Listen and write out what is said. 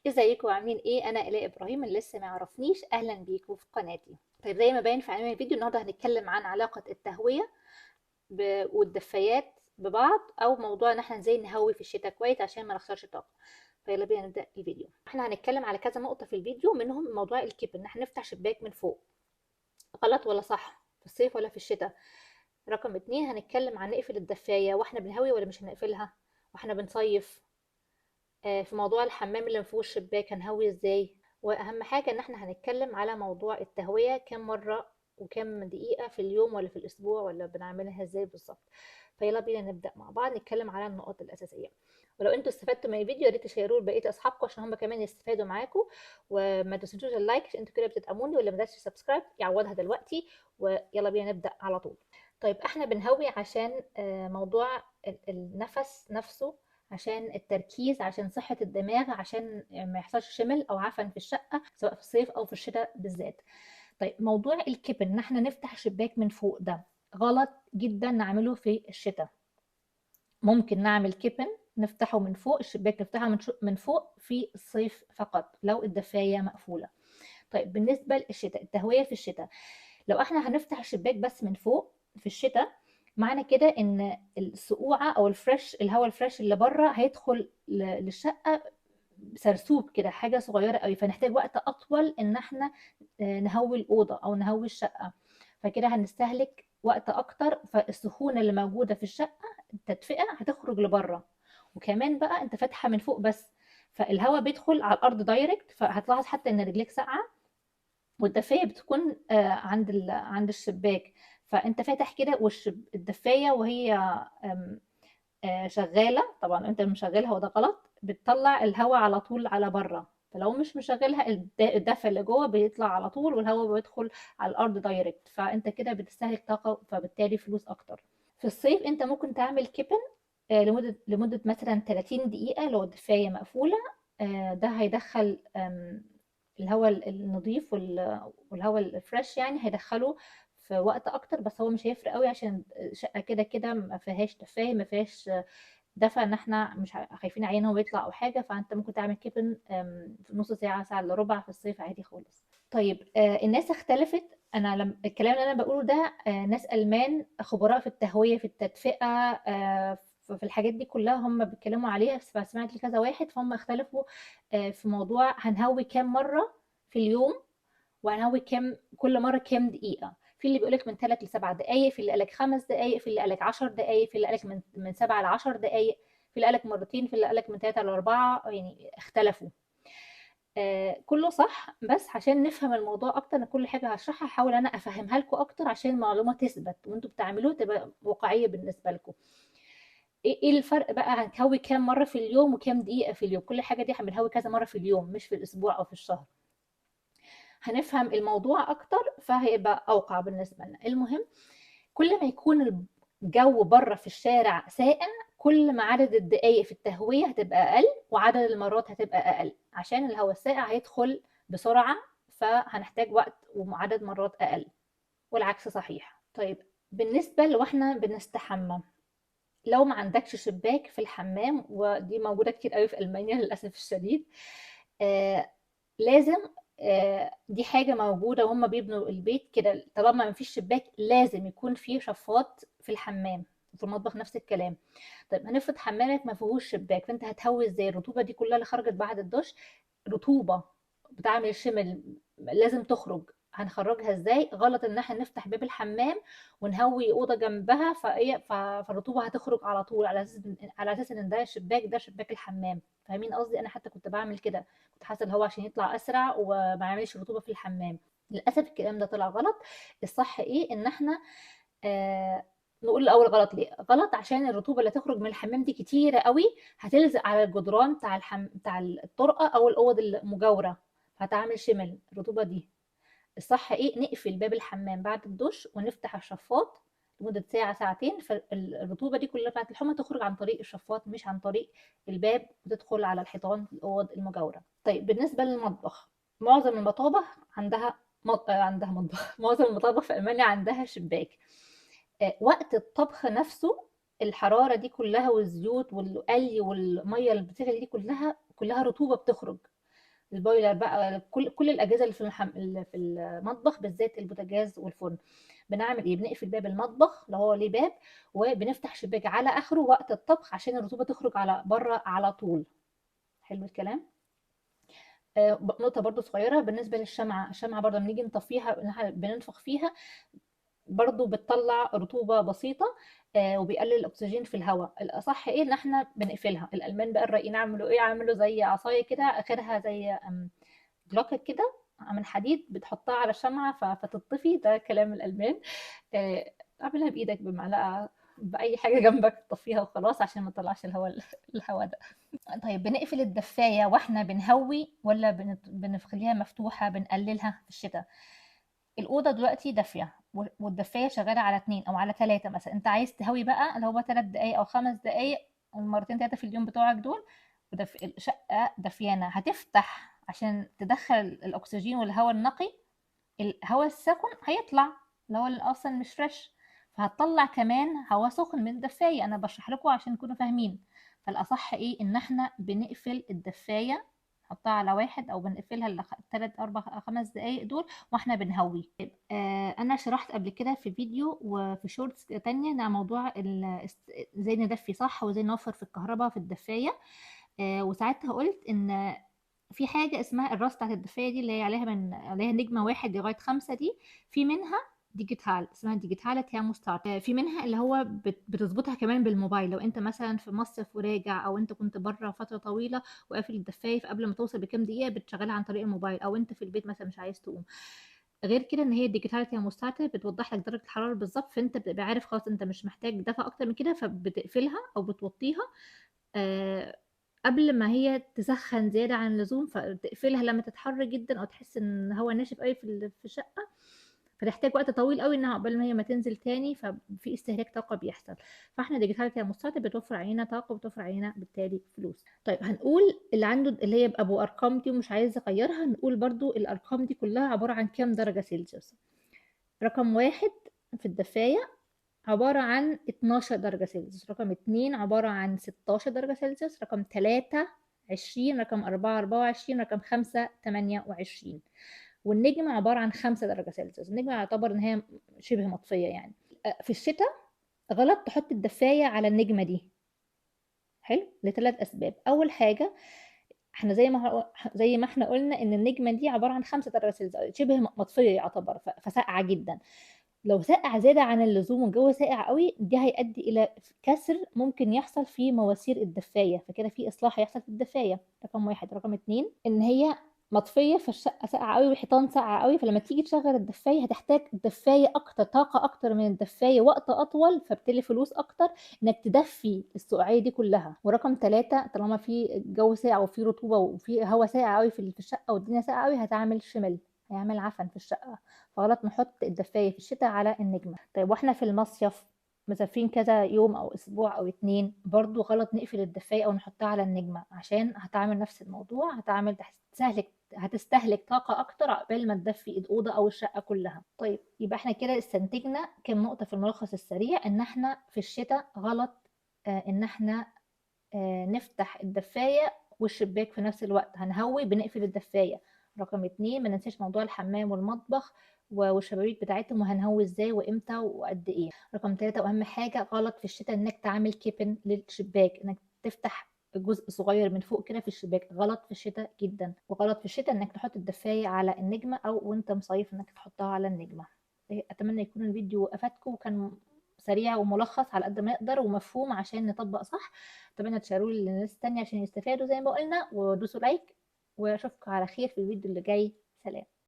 ازيكم عاملين ايه؟ انا الاء ابراهيم، اللي لسه ما يعرفنيش اهلا بيكم في قناتي. طيب زي ما باين في عنوان الفيديو، النهارده هنتكلم عن علاقة التهويه والدفايات ببعض، او موضوع ان احنا ازاي نهوي في الشتاء كويس عشان ما نخسرش طاقة. فيلا بينا نبدا الفيديو. احنا هنتكلم على كذا نقطة في الفيديو، منهم موضوع ال Kippen، ان احنا نفتح شباك من فوق، غلط ولا صح في الصيف ولا في الشتاء؟ رقم 2 هنتكلم عن نقفل الدفايه واحنا بنهوي ولا مش هنقفلها واحنا بنصيف، في موضوع الحمام اللي مفيهوش شباك هنهوي ازاي، واهم حاجة ان احنا هنتكلم على موضوع التهويه كم مرة وكم دقيقة في اليوم ولا في الاسبوع ولا بنعملها ازاي بالظبط. فيلا بينا نبدا مع بعض نتكلم على النقاط الاساسية. ولو انتوا استفدتوا من الفيديو يا ريت تشيروه لبقية اصحابكم عشان هم كمان يستفادوا معاكم، وما تنسوش ال like عشان انتوا كده بتدعموني، واللي ما داسش subscribe يعوضها دلوقتي. ويلا بينا نبدا على طول. طيب احنا بنهوي عشان موضوع النفس نفسه، عشان التركيز، عشان صحة الدماغ، عشان ما يحصلش Schimmel أو عفن في الشقة سواء في الصيف أو في الشتاء بالذات. طيب موضوع ال Kippen إن احنا نفتح شباك من فوق ده غلط جدا نعمله في الشتاء. ممكن نعمل Kippen نفتحه من فوق الشباك، نفتحه من فوق في الصيف فقط لو الدفاية مقفولة. طيب بالنسبة للشتاء، التهوية في الشتاء لو احنا هنفتح الشباك بس من فوق في الشتاء، معنى كده ان السقوعه او ال fresh، الهواء ال fresh اللي بره هيدخل للشقه سرسوب كده، حاجة صغيرة قوي، فنحتاج وقت اطول ان احنا نهوي الاوضة او نهوي الشقة، فكده هنستهلك وقت اكتر، فالسخونه اللي موجودة في الشقة التدفئه هتخرج لبره. وكمان بقى انت فاتحة من فوق بس، فالهواء بيدخل على الارض direct، فهتلاحظ حتى ان رجليك ساقعه، والدفايه بتكون عند الشباك، فانت فاتح كده الدفايه وهي شغالة، طبعا انت مشغلها وده غلط، بتطلع الهواء على طول على بره، فلو مش مشغلها الدفا اللي جوه بيطلع على طول والهواء بيدخل على الارض direct، فانت كده بتستهلك طاقة فبالتالي فلوس اكتر. في الصيف انت ممكن تعمل Kippen لمدة مثلا 30 دقيقة لو الدفايه مقفولة، ده هيدخل الهواء النظيف والهواء ال fresh، يعني هيدخله في وقت اكتر، بس هو مش هيفرق قوي عشان شقه كده كده ما فيهاش دفايه، ما فيهاش دفا ان احنا مش خايفين عليه ان هو يطلع او حاجة، فانت ممكن تعمل Kippen في نص ساعة، ساعة الا ربع في الصيف عادي خالص. طيب الناس اختلفت. انا الكلام اللي انا بقوله ده ناس المان خبراء في التهويه، في التدفئه، في الحاجات دي كلها هم بيتكلموا عليها، فسمعت لكذا واحد، فهم اختلفوا في موضوع هنهوي كام مرة في اليوم وهنهوي كل مرة كام دقيقة. في اللي بيقولك من 3 ل 7 دقايق، في اللي قالك 5 دقايق، في اللي قالك 10 دقايق، في اللي قالك من 7 ل 10 دقايق، في اللي قالك مرتين، في اللي قالك من 3 ل 4، يعني اختلفوا. كله صح، بس عشان نفهم الموضوع اكتر، انا كل حاجة هشرحها هحاول انا افهمها لكم اكتر عشان المعلومة تثبت وانتوا بتعملوه تبقى واقعية بالنسبة لكم. ايه الفرق بقى هنهوي كام مرة في اليوم وكام دقيقة في اليوم؟ كل حاجة دي هنهوي كذا مرة في اليوم مش في الاسبوع او في الشهر. هنفهم الموضوع اكتر فهيبقى اوقع بالنسبة لنا. المهم كل ما يكون الجو بره في الشارع ساقع، كل ما عدد الدقايق في التهويه هتبقى اقل وعدد المرات هتبقى اقل، عشان الهواء الساقع هيدخل بسرعة فهنحتاج وقت وعدد مرات اقل، والعكس صحيح. طيب بالنسبة لو احنا بنستحمى، لو ما عندكش شباك في الحمام، ودي موجودة كتير قوي في المانيا للاسف الشديد، لازم دي حاجة موجودة وهم بيبنوا البيت كده، طالما ما فيش شباك لازم يكون فيه شفاط في الحمام، وفي المطبخ نفس الكلام. طيب هنفرض حمامك ما فيهوش شباك، فانت هتهوي ازاي؟ الرطوبة دي كلها اللي خرجت بعد الدش رطوبة بتعمل Schimmel، لازم تخرج، هنخرجها ازاي؟ غلط ان احنا نفتح باب الحمام ونهوي اوضة جنبها، فالرطوبه هتخرج على طول، على اساس ان ده شباك، ده شباك الحمام. فاهمين قصدي؟ انا حتى كنت بعمل كده، كنت حاسه الهواء عشان يطلع اسرع وما يعملش رطوبة في الحمام. للاسف الكلام ده طلع غلط. الصح ايه؟ ان احنا نقول الاول غلط ليه؟ غلط عشان الرطوبة اللي تخرج من الحمام دي كتيرة قوي، هتلزق على الجدران بتاع الطرقه او الاوض المجاورة، هتعمل شمل الرطوبة دي. الصح ايه؟ نقفل باب الحمام بعد الدش ونفتح الشفاط لمدة ساعة ساعتين، فالرطوبة دي كلها بتاعت الحمى تخرج عن طريق الشفاط مش عن طريق الباب، وتدخل على الحيطان في الأوض المجاورة. طيب بالنسبة للمطبخ، معظم المطابخ عندها عندها مطبخ معظم المطابخ في ألمانيا عندها شباك. وقت الطبخ نفسه الحرارة دي كلها والزيوت والقلي والمية اللي بتغلي دي كلها رطوبة بتخرج، ال boiler بقى، كل الاجهزة اللي في المطبخ، بالذات البوتاجاز والفرن. بنعمل ايه؟ بنقفل باب المطبخ لو هو ليه باب، وبنفتح شباك على اخره وقت الطبخ عشان الرطوبة تخرج على بره على طول. حلو الكلام. نقطة برضو صغيرة بالنسبة للشمعه، الشمعة برضو لما نيجي نطفيها بننفخ فيها برضو بتطلع رطوبة بسيطة، وبيقلل الاكسجين في الهواء. الاصح ايه؟ ان احنا بنقفلها. الالمان بقى الرايقين عملوا ايه؟ عملوا زي عصاية كده اخرها زي Glocke كده من حديد، بتحطها على الشمعة فتطفي. ده كلام الالمان. اعملها بايدك، بمعلقه، باي حاجة جنبك تطفيها وخلاص عشان ما تطلعش الهواء ده. طيب بنقفل الدفايه واحنا بنهوي ولا بنخليها مفتوحة، بنقللها في الشتاء؟ الاوضة دلوقتي دافيه والدفايه شغالة على 2 او على 3 مثلا، انت عايز تهوي بقى اللي هو 3 دقايق او 5 دقايق مرتين 3 في اليوم بتوعك دول، الشقة دافيانه، هتفتح عشان تدخل الاكسجين والهواء النقي، الهواء السخن هيطلع اللي هو اللي اصلا مش فريش، فهتطلع كمان هواء سخن من الدفايه. انا بشرح لكم عشان تكونوا فاهمين. فالاصح ايه؟ ان احنا بنقفل الدفايه، نحطها على 1 او بنقفلها 3 4 5 دقايق دول واحنا بنهوي. انا شرحت قبل كده في فيديو وفي shorts تانية عن موضوع ازاي ندفي صح وازاي نوفر في الكهرباء في الدفايه، وساعتها قلت ان في حاجة اسمها الراس بتاعت الدفايه دي اللي هي عليها نجمه 1 لغاية 5 دي، في منها digital اسمها digitale Thermostat، في منها اللي هو بتظبطها كمان بالموبايل. لو انت مثلا في مصيف وراجع، او انت كنت بره فترة طويلة وقافل الدفايه، فقبل ما توصل بكام دقيقة بتشغلها عن طريق الموبايل، او انت في البيت مثلا مش عايز تقوم. غير كده ان هي ال digitale thermostat بتوضح لك درجه الحرارة بالظبط، فانت بتبقى عارف خلاص انت مش محتاج دفع اكتر من كده، فبتقفلها او بتوطيها قبل ما هي تسخن زيادة عن اللزوم، فتقفلها لما تتحر جدا او تحس ان هو ناشف قوي في الشقة، فتحتاج وقت طويل قوي انها قبل ما هي ما تنزل تاني، ففي استهلاك طاقة بيحصل. فاحنا digitale thermostat بتوفر علينا طاقة وبتوفر علينا بالتالي فلوس. طيب هنقول اللي عنده اللي هي ابو ارقام دي ومش عايز يغيرها، نقول برضو الارقام دي كلها عبارة عن كام درجه سيلسيوس. رقم 1 في الدفايه عبارة عن 12 درجه سيلسيوس، رقم 2 عبارة عن 16 درجه سيلسيوس، رقم 3 20، رقم 4 24، رقم 5 28، والنجمة عبارة عن 5 درجة سيلسيوس. النجمة يعتبر ان هي شبه مطفية يعني. في الشتاء غلط تحط الدفاية على النجمة دي. حلو، لثلاث اسباب. اول حاجة احنا زي ما احنا قلنا ان النجمة دي عبارة عن 5 درجة سيلسيوس، شبه مطفية يعتبر، فساقعة جدا. لو ساقع زيادة عن اللزوم والجو ساقع قوي، دي هيؤدي الى كسر ممكن يحصل في مواسير الدفاية، فكده في اصلاح هيحصل في الدفاية. رقم 1. رقم 2 ان هي مطفيه، فالشقه ساقعه قوي والحيطان ساقعه قوي، فلما تيجي تشغل الدفايه هتحتاج دفايه اكتر، طاقة اكتر من الدفايه، وقت اطول، فبالتالي فلوس اكتر انك تدفي السقعيه دي كلها. ورقم 3 طالما في جو ساقع وفي رطوبة وفي هواء ساقع قوي في الشقة والدنيا ساقعه قوي، هتعمل شمل، هيعمل عفن في الشقة، فغلط نحط الدفايه في الشتاء على النجمة. طيب واحنا في المصيف مسافرين كذا يوم او اسبوع او 2، برضو غلط نقفل الدفايه او نحطها على النجمة، عشان هتعمل نفس الموضوع، هتعمل هتستهلك طاقة اكتر عقبال ما تدفي الاوضة او الشقة كلها. طيب يبقى احنا كده استنتجنا كام نقطة في الملخص السريع، ان احنا في الشتاء غلط ان احنا نفتح الدفايه والشباك في نفس الوقت، هنهوي بنقفل الدفايه. رقم 2 ما ننساش موضوع الحمام والمطبخ والشبابيك بتاعتهم، وهنهوي ازاي وامتى وقد ايه. رقم 3 واهم حاجة غلط في الشتاء انك تعمل كيبن للشباك، انك تفتح جزء صغير من فوق كده في الشباك، غلط في الشتاء جدا. وغلط في الشتاء انك تحط الدفايه على النجمة، او وانت مصيف انك تحطها على النجمة. اتمنى يكون الفيديو افادكم وكان سريع وملخص على قد ما نقدر ومفهوم عشان نطبق صح. اتمنى تشاركوا للناس التانية عشان يستفادوا زي ما قلنا، ودوسوا لايك، واشوفكم على خير في الفيديو اللي جاي. سلام.